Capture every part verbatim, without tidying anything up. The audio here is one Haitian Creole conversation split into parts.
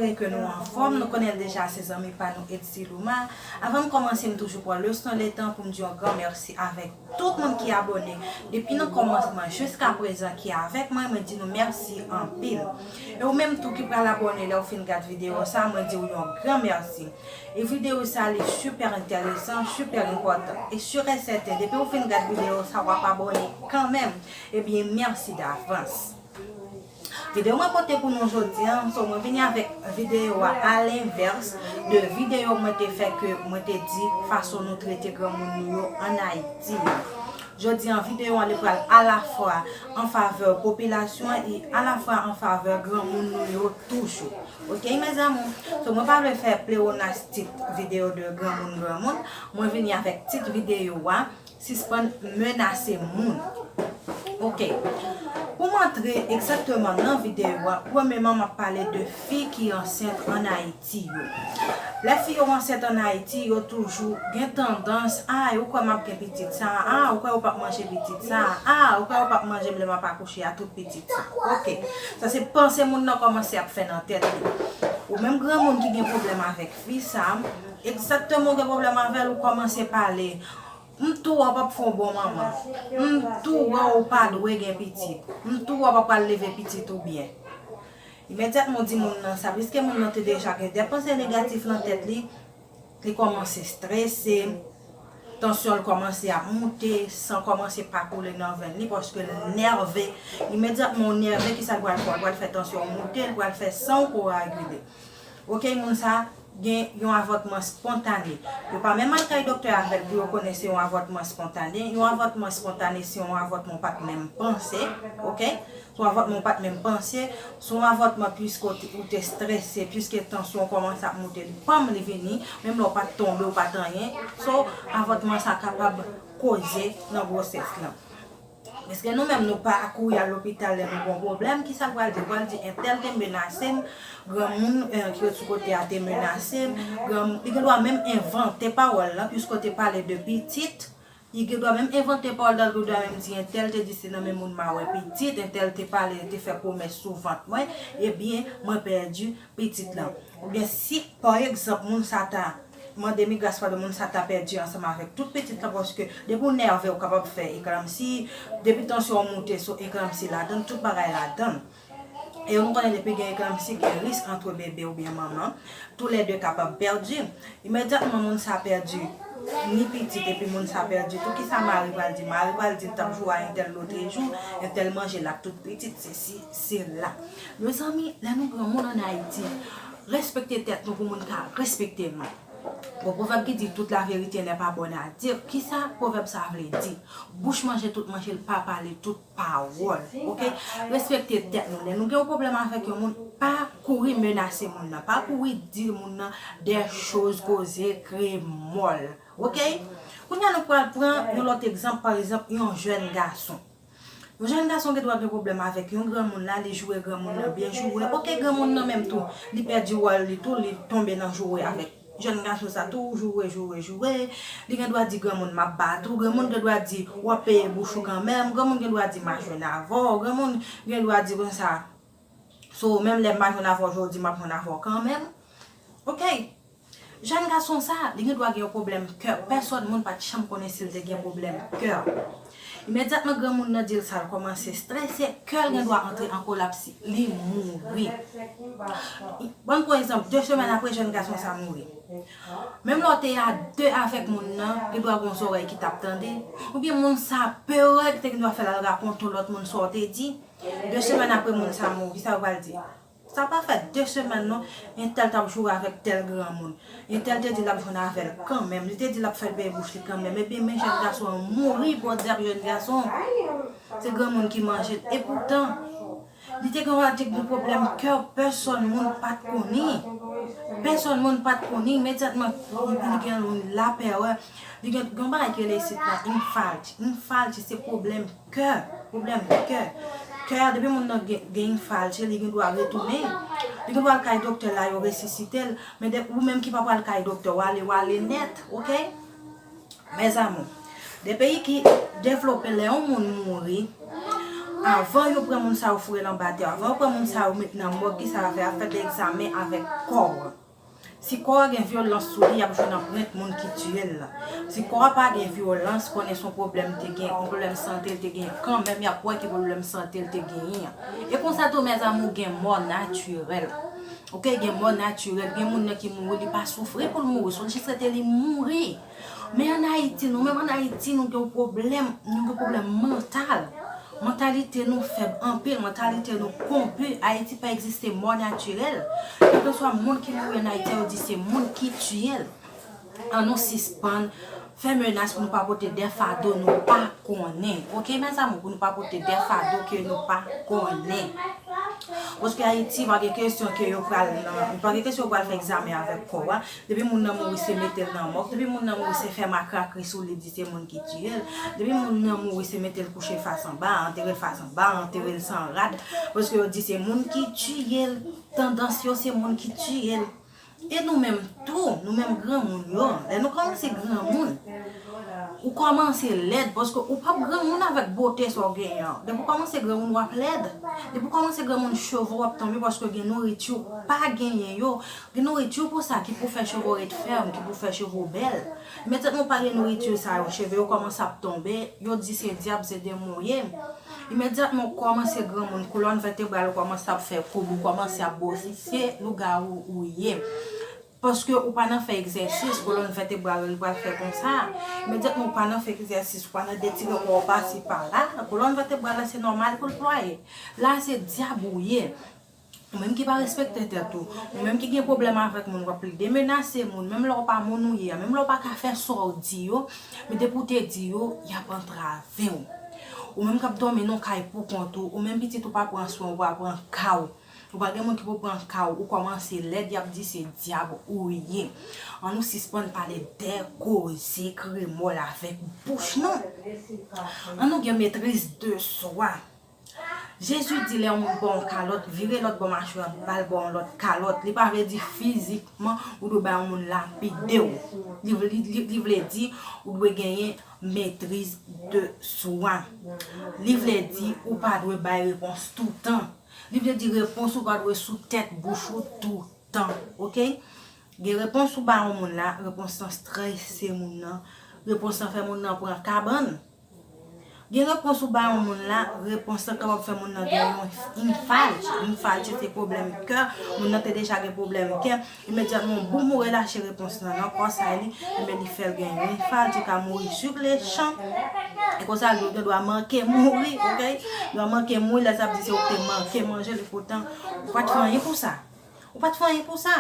Ke nou anfòm, nou konnen l deja, se zanmi pa nou Eddy Luma. Avan m kòmanse, m toujou pran le son, le tan pou m di yon gran mèsi avèk tout moun ki abòne depi nan kòmansman jiska prezan ki avèk mwen, mwen di nou mèsi anpil. E ou menm tou ki pral abòne lè w fin gad videyo sa, mwen di w yon gran mèsi. E videyo sa li sipè enteresan, sipè enpòtan. E si e sèten, depi w fin gad videyo sa, w ap abòne kanmenm. Ebyen, mèsi davans. Videyo mwen pote pou nou jodi a, so mwen vini avèk videyo a alenvès de videyo mwen te fè ke mwen te di fason nou trete granmoun nou yo ann Ayiti a. Jodi a, videyo a li pral alafwa an favè popilasyon an e alafwa an favè granmoun nou yo toujou. Oke, mes amours? So, mwen pa vle fè pleonastik videyo de granmoun, granmoun. Mwen vini avèk tit videyo a, sispann menase moun. Oke. Pou m antre egzakteman nan videyo a, premyèman, m ap pale de fi ki ansent ann Ayiti yo. Lè fi yo ansent ann Ayiti, yo toujou gen tandans, a, ou kwè m ap gen pitit sa, a, ou kwè yo p ap manje pitit sa, a, ou kwè yo p ap manje m lè m ap akouche a, tout pitit sa. Oke. Sa se panse moun nan kòmanse ap fè nan tèt li. Ou menm granmoun ki gen pwoblèm avèk fi sa, egzakteman ou gen pwoblèm avè l, ou kòmanse pale. M tou wè w p ap fè yon bon manman. M tou wè w pa dwe gen pitit. M tou wè w pa pral leve pitit ou byen. Imedyatman w di moun nan sa, piske moun nan te deja gen de panse negatif nan tèt li, li kòmanse strese, tansyon l kòmanse ap moute, san kòmanse pa koule nan venn li, paske l nève. Imedyatman w nève, kisa l pral fè? L pral fè tansyon w moute, l pral fè san w koagile. Oke, moun sa gen yon avòtman spontane. Yo pa menm al kay doktè avè l pou yo konnen se yon avòtman spontane. Yon avòtman spontane se yon avòtman w pa t menm panse, oke? Se yon avòtman w pa t menm panse. Se yon avòtman piske w te, ou te strese, piske tansyon w kòmanse ap moute, li panm, li vini, menm lè w pa t tonbe, w pa t anyen. So, avòtman sa kapab koze nan gwosès lan. Paske nou menm nou pa kouri al lopital lè nou gon pwoblèm, kisa l pral di? L pral di entèl te menase m, granmoun eh, ki ret sou kote a te menase m, granmoun, li gen dwa menm envante pawòl lan, piske w te pale de pitit, li gen dwa menm envante pawòl lan, li gen dwa menm di entèl te di se nan men moun m a wè pitit, entèl te pale, te fè pwomès sou vant mwen, ebyen, mwen pèdi pitit lan. Oubyen si, pa egzanp, moun sa ta mande mi gras pandan moun sa ta pèdi ansanm avèk tout pitit lan, paske depi w nève, ou kapab fè eklanmsi, depi tansyon w moute, so eklanmsi ladann, tout bagay ladann. E nou konnen depi gen eklanmsi, gen risk ant bebe oubyen manman, toulède kapab pèdi. Imedyatman moun sa pèdi ni pitit epi moun sa pèdi tou, kisa mari pral di? Mari pral di l t ap joure a entèl lotrejou, entèl manje l ak tout pitit, sesi, sela. Mezanmi, lè nou granmoun ann Ayiti, respekte tèt nou pou moun ka respekte nou. Gon pwovèb ki di, toute la vérité n'est pas bonne à dire. Kisa pwovèb sa vle di? Bouch manje tout manje, l pa pale tout pawòl. Oke? Respekte tèt nou. Lè nou gen yon pwoblèm avèk yon moun, pa kouri menase moun nan. Pa kouri di moun nan des choses, koze, kremòl. Oke? Kounye a nou pral pran yon lòt egzanp, pa egzanp, yon jèn gason. Yon jèn gason gen dwa gen pwoblèm avèk yon granmoun la, li joure granmoun nan byen joure. Oke, granmoun nan menm tou, li pèdi wòl li tou, li tonbe nan joure avèk jèn gason sa tou, joure, joure, joure. Li gen dwa di granmoun m ap bat ou, granmoun gen dwa di w ap peye bouch ou kanmenm, granmoun gen dwa di m a jwenn avè w, granmoun gen dwa di konsa, so menm lè m pa jwenn avè w jodi, m ap jwenn avè w kanmenm. Oke? Jèn gason sa, li gen dwa gen yon pwoblèm kè. Pèsòn moun pa t janm konnen si l te gen pwoblèm kè. Imedyatman granmoun nan di l sa, l kòmanse strese, kè l gen dwa antre an kolaps, li mouri. Ban m pran egzanp, de semèn apre, jèn gason sa mouri. Menm lè w te a de avèk moun nan, gen dwa gen yon zòrèy ki t ap tande, oubyen moun sa pè w, ki te gen dwa fè l al rakonte yon lòt moun sa w te di. De semèn apre moun sa mouri, sa yo pral di? Sa pa fè de semèn non, entèl t ap joure avèk tèl granmoun. Entèl te di l ap jwenn avè l kanmenm. Li te di l ap fè l peye bouch li kanmenm. Ebyen, men jèn gason an mouri, Bondye ap jèn gason. Se granmoun ki manje l. Epoutan, li te gen yon, te gen yon pwoblèm kè, pèsòn moun pa t konnen. Pèsòn moun pa t konnen. Imedyatman, li gen yon lapè, wè. Li gen, gen yon bagay ki rele isit la, enfalt. Enfalt, se pwoblèm kè, pwoblèm kè. Kè a, depi moun nan gen, gen enfalt, li gen dwa retounen. Li gen dwa al kay doktè la, yo resisite l. Men de, ou menm ki pa pral kay doktè, w ale, w ale nèt, oke? Mes amours, de peyi ki devlope, lè yon moun mouri, Avan yo pran moun sa yo foure l anba tè, avan yo pran moun sa yo met nan mòg, kisa y ap fè? Y ap fè de egzamen avèk kò a. Si kò a gen vyolans sou li, y ap jwenn anprent moun ki tiye l la. Si kò a pa gen vyolans, konnen se yon pwoblèm te gen, yon pwoblèm sante l te gen kanmenm, y ap wè ki pwoblèm sante l te genyen an. E konsa tou, mes amours, gen mò natirèl. Oke, gen mò natirèl, gen moun nan ki mouri, li pa soufri pou l mouri, se jis rete li mouri. Men ann Ayiti, nou menm ann Ayiti, nou gen yon pwoblèm, nou gen pwoblèm mantal. Mantalite nou fèb anpil, mantalite nou konpi. Ayiti pa egziste mò natirèl. Kèlkeswa moun ki mouri ann Ayiti, yo di se moun ki tiye l. An nou sispann fè menas pou nou pa pote de fado nou pa konnen. Oke, mes amours, pou nou pa pote de fado ke nou pa konnen. Paske Ayiti, pa gen kesyon ke yo pral nan, pa gen kesyon yo pral fè egzamen avèk kò a. Depi moun nan mouri, se mete l nan mòg. Depi moun nan mouri, se fè makrakri sou li, di se moun ki tiye l. Depi moun nan mouri, se mete l kouche fas anba, antere l fas anba, antere l san rad. Paske yo di se moun ki tiye l. Tandans yo, se moun ki tiye l. E nou menm tou, nou menm granmoun yo, lè nou kòmanse granmoun, ou kòmanse lèd, paske ou p ap granmoun avèk bote sa w genyen an. Depi w kòmanse granmoun, w ap lèd. Depi w kòmanse granmoun, cheve w ap tonbe, paske gen nouriti w pa genyen yo. Gen nouriti pou sa ki pou fè cheve w ret fèm, ki pou fè cheve w bèl. Imedyatman w pa gen nouriti sa yo, cheve yo kòmanse ap tonbe, yo di se dyab, se demon w ye. Imedyatman w kòmanse granmoun, kolòn vètebral ou kòmanse ap fè koub, ou kòmanse ap bosi, se lougawou ou ye. Paske ou pa nan fè egzèsis, kolòn vètebral ou li pral fè konsa. Imedyatman ou pa nan fè egzèsis, ou pa nan detire kò w pasi pala, kolòn vètebral la se nòmal pou l plwaye. La se dyab ou ye. Ou menm ki pa respekte tèt ou, ou menm ki gen pwoblèm avèk moun, w ap plede menase moun, menm lè w pa moun ou ye a, menm lè w pa ka fè sa w di yo, men depi w te di yo, y ap antrave w. Ou menm k ap dòmi nan kay pou kont ou, ou menm pitit ou pa pran swen w, ou pa pran ka w. Ou pa gen moun ki pou pran ka w, ou kòmanse lèd, y ap di se dyab ou ye. An nou sispann pale de koze kremòl avèk bouch nou. An nou gen metriz de swa. Jezi di lè yon moun ba w yon kalòt, vire lòt bò machwè a, ba l ba w yon lòt kalòt. Li pa vle di fizikman ou dwe bay yon moun lapide w. Li, li, li, li vle di ou dwe genyen metriz de swa. Li vle di ou pa dwe bay repons toutan. Li vle di repons ou pa dwe sou tèt bouch ou toutan, oke? Gen repons ou ba yon moun la, repons lan strese moun nan, repons lan fè moun nan pran kabann. Gen repons ou ba yon moun la, repons lan kapab fè moun nan gen yon infarkt. Infarkt se pwoblèm kè, moun nan te deja gen pwoblèm kè. Imedyatman yon boum ou relache repons lan nan kò sa li, enben li fè l gen yon infarkt, li ka mouri sur le champ. E konsa li gen dwa manke mouri, oke? Dwa manke mouri, lè sa ap di se ou ki te manke manje li, poutan ou pa t fè anyen pou sa. Ou pa t fè anyen pou sa.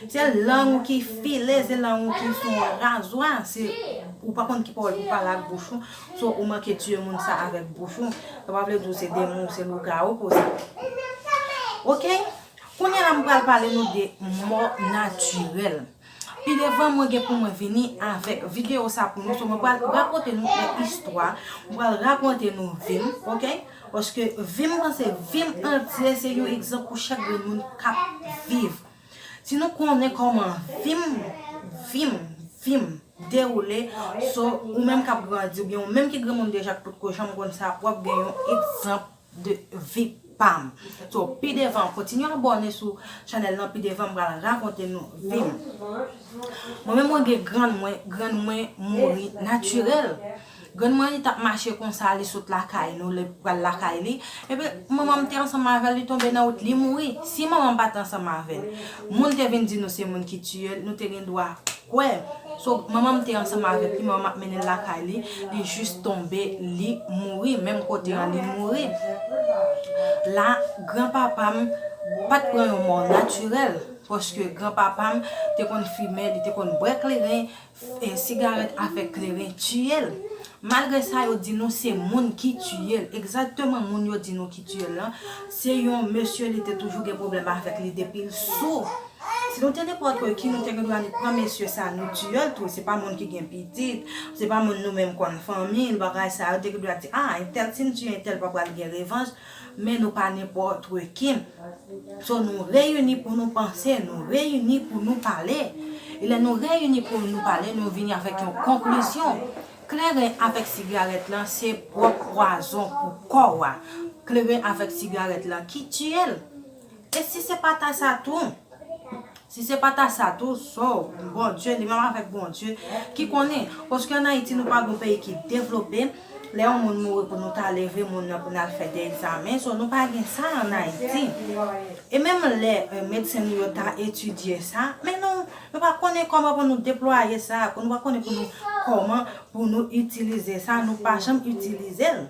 Se lang ou ki file, se lang ou ki sou yon razwa, se ou pa konn ki pawòl pou pale ak bouch ou, so ou manke tiye moun sa avèk bouch ou. Sa pa vle di w se demon, se lougawou pou sa. Oke? Kounye a la m pral pale nou de mò natirèl. Pi devan mwen gen pou mwen vini avèk videyo sa pou nou, so mwen pral rakonte nou yon istwa, mwen pral rakonte nou vi m, oke? Paske vi m, panse vi m antye se yon egzanp pou chak grenn moun k ap viv. Si nou konnen kòman vi m, vi m, vi m dewoule, so ou menm k ap grandi, oubyen ou menm ki granmoun deja k potko janm konn sa, w ap gen yon egzanp de vi pa m. So, pi devan, kontinye abòne sou chanèl lan, pi devan m pral rakonte nou vi m. Mwen menm mwen gen grann mwen, grann mwen mouri natirèl. Grann mwen li t ap mache konsa, li sot lakay nou, li pral lakay li. Epi manman m te ansanm avè l, li tonbe nan wout, li mouri. Si manman m pa t ansanm avè l, moun te vin di nou se moun ki tiye l, nou te gen dwa kwè. So, manman m te ansanm avèk li, manman m ap mennen l lakay li, li jis tonbe, li mouri, menm kote an li mouri. La, granpapa m pa t pran yon mò natirèl, paske granpapa m te konn fimen, li te konn bwè kleren, e, sigarèt avèk kleren tiye l. Malgre sa, yo di nou se moun ki tiye l. Egzakteman, moun yo di nou ki tiye l lan, se yon mesye, li te toujou gen pwoblèm avèk li depi l sou. Si nou te nenpòt ki, nou te gen dwa pran mesye sa, nou tiye l tou. Se pa moun ki gen pitit, se pa moun nou menm konn fanmi l, bagay sa yo, te gen dwa di, a, entèl, si n tiye entèl, pa pral gen revanj. Men nou pa nenpòt ki. So, nou reyini pou nou panse, nou reyini pou nou pale. E lè nou reyini pou nou pale, nou vini avèk yon konklizyon. Kleren avèk sigarèt lan, se pwòp pwazon pou kò w a. klere avèk sigarèt la ki tiye l. E si se pa ta sa tou, si se pa ta sa tou, so, Bondye, li menm avèk Bondye, ki konnen, paske ann Ayiti, nou pa gon peyi ki devlope, lè yon moun mouri pou nou ta leve moun nan pou n al fè de egzamen, so, nou pa gen sa ann Ayiti. E menm lè eh, medsen nou yo ta etidye sa, men nou, nou pa konnen kòman pou nou deplwaye sa, nou pa konnen pou nou, kòman pou nou itilize sa, nou pa janm itilize l.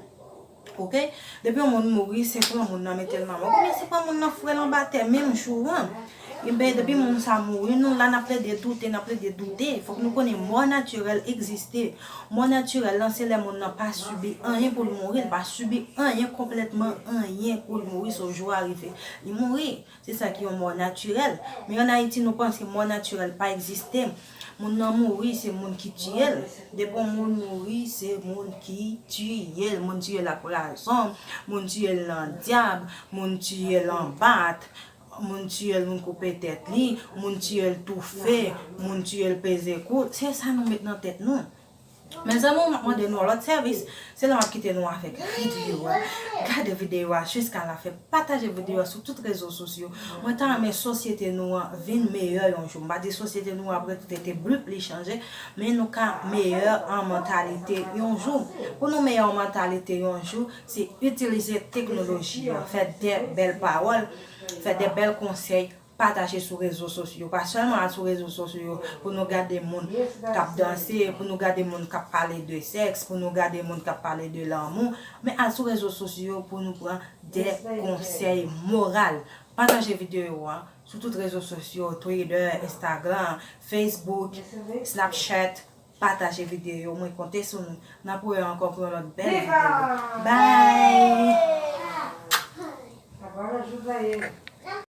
Ok? Depi yon moun mouri, se pran moun nan mete l nan mòg. Oubyen se pran moun nan foure l anba tè menm jou an. Ebyen, depi moun sa mouri, nou la n ap plede doute, n ap plede doute. Fòk nou konnen mò natirèl egziste. Mò natirèl lan, se lè moun nan pa sibi anyen pou l mouri, l pa sibi anyen konplètman, anyen pou l mouri, se yon jou a rive, li mouri. Se sa ki yon mò natirèl. Men ann Ayiti, nou panse mò natirèl pa egziste. Moun nan mouri, se moun ki tiye l. Depi yon moun mouri, se moun ki tiye l. Moun tiye l ak razon, moun tiye l nan dyab, moun tiye l an bat, moun tiye l, moun koupe tèt li, moun tiye l toufe, moun tiye l peze kou. Se sa nou met nan tèt nou. Mezanmi, m ap mande nou yon lòt sèvis. Se la m ap kite nou avèk videyo a. Gade videyo a jiska la fen. Pataje videyo a sou tout rezo sosyo. Mwen ta renmen sosyete nou an vin meyè yon jou. M pa di sosyete nou an ap rete blup, li chanje, men nou ka meyè an mantalite yon jou. Pou nou meyè an mantalite yon jou, se itilize teknoloji an, fè de bèl pawòl, fè de bèl konsèy, pataje sou rezo sosyo. Pa sèlman al sou rezo sosyo pou nou gade moun k ap danse, pou nou gade moun k ap pale de sèks, pou nou gade moun k ap pale de lanmou, men al sou rezo sosyo pou nou pran de konsèy moral. Pataje videyo a sou tout rezo sosyo, Twitter, Instagram, Facebook, Snapchat. Pataje videyo, mwen konte sou nou. N ap wè ankò pou yon lòt bèl videyo. Bye! Sa pa lòt jou sa ye.